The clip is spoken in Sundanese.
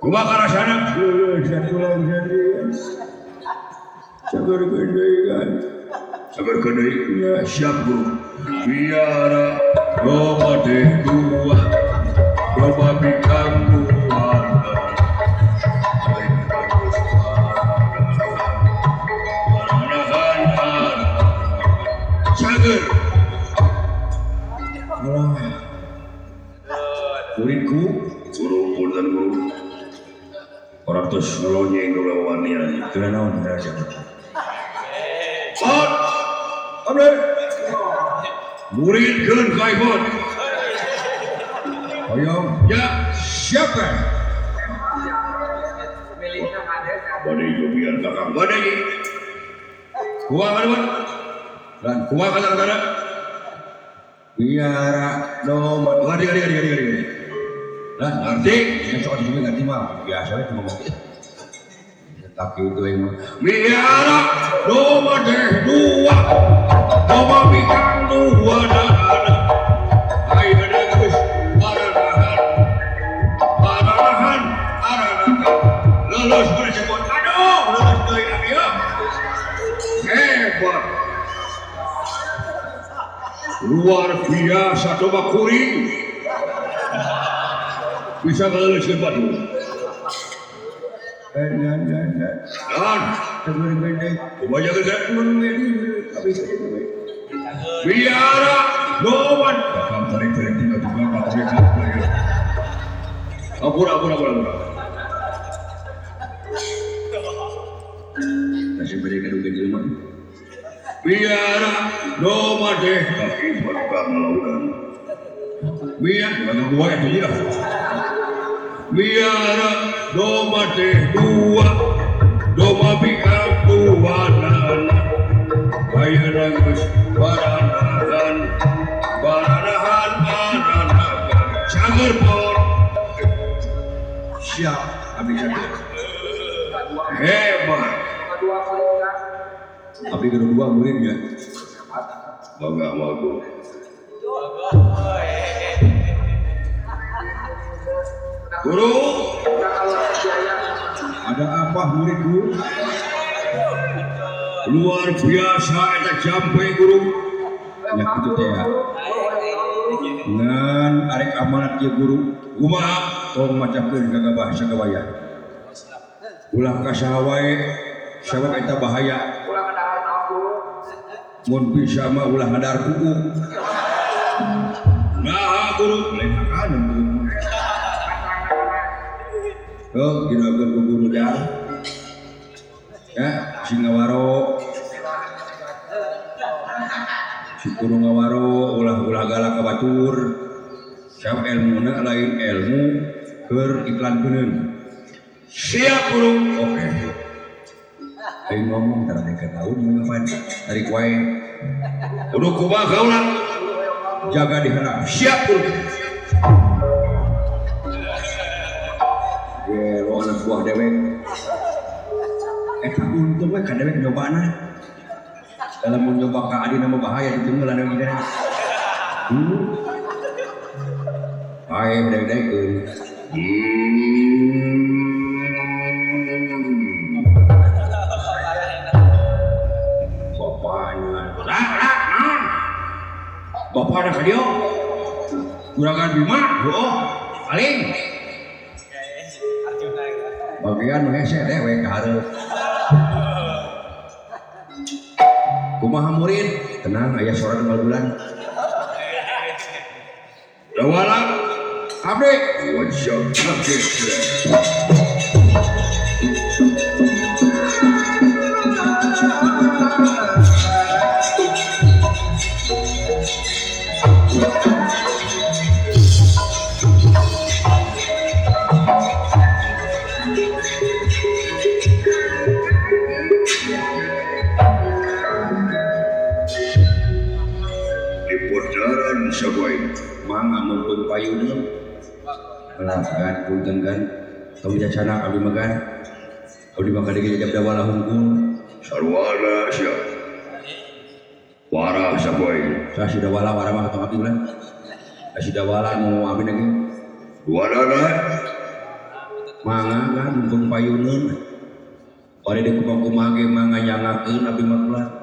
Kumaha karasana? Leuleus satulang sandrian. Sabar deui kan. Sabar deui. Ya. Siap guru. Biara domba teh dua, domba bikang dua. Cager. Alah. Muridku, guru punten guru. Orang terus ngelonyeng lawannya. Teu naon teu Pot. Abdi. Muridkeun ka Ibon. Hoyong. Ya, Siapa? Bade jogian kakang bade. Kumaha kan? Lan Kumaha kata-kata? biara domba. Ngerti, ngerti, ngerti, ngerti, ngerti. Lan Ngerti? yang soal juga ngerti mah biasa we ngomong gitu. Tapi itu emang Miara domba teh dua, domba bikang dua dana. Ayeuna geus baranahan, baranahan, aranakan. Lulus bersebut, aduh, lulus deui ieu. Hebat. Luar biasa domba kuring. Bisa ngeluluskeun batu. Dan dan dan dan. Dan Sabar gede. kumaha geus Abis itu. Biara domba. Kakang tarik-tarik tinggal juga tarik tarik. Ampun, ampun, ampun, ampun. Masih beri kadung jelema. Biara domba teh kaki berkang laudan. Biar mana gua itu ya. Biara domba teh dua, domba bikang dua nana. Ayeuna geus baranahan, baranahan aranakan. Cager por. Siap, abdi satu. Hebat. Abdi kedua dua muridnya. Bangga sama guru. Guru, Ada apa muridku? luar biasa eta jampe guru. Ya kitu teh ya. Ngan arek amanat ieu guru, Kumaha? Tong macakeun gagabah sagawaya. Ulah ka saha wae, sabab eta bahaya. Mun bisa mah ulah ngadar kuuk. Nah, guru, Lain makanan guru. Oh, didoakeun ku guru dah. Ya, sing ngawaro. Si guru ngawaro ulah-ulah galak ka batur. Sabab ilmuna lain ilmu keur iklan keuneun. Siap guru. Oke. Aing ngomong tara ke naon mun tarik wae. Kudu kumaha kaula? Jaga di handap. Siap guru. Gelo anak buah dewek. Eta untung we ka dewek nyobana. Dalam mun nyoba ka adina mah bahaya ditunggulan dewek teh. Bae dewek-dewekeun. Bapana. Lah, lah, naon? Bapana ka dieu. Juragan Bima, Heuh, paling. Bagian nu hese dewek ka hareup. Kumaha murid? Tenang aya suara tunggal bulan. Dawala, Abdi. Wajah kaget. Di putaran saboy. Mangga mumpung payuna. Alah gan punten gan. Tong jacana abdi mah gan. Abdi mah kadege jajab dawala hungkul. Sarwana sia. Warah saboy. Sah si dawala warah mah tong abdi ulah. Si dawala nu abdi lagi. Dua dana. Mangga kan, mumpung payuneun. Bade di kumaha-kumaha ge mangga nyangakeun abdi mah.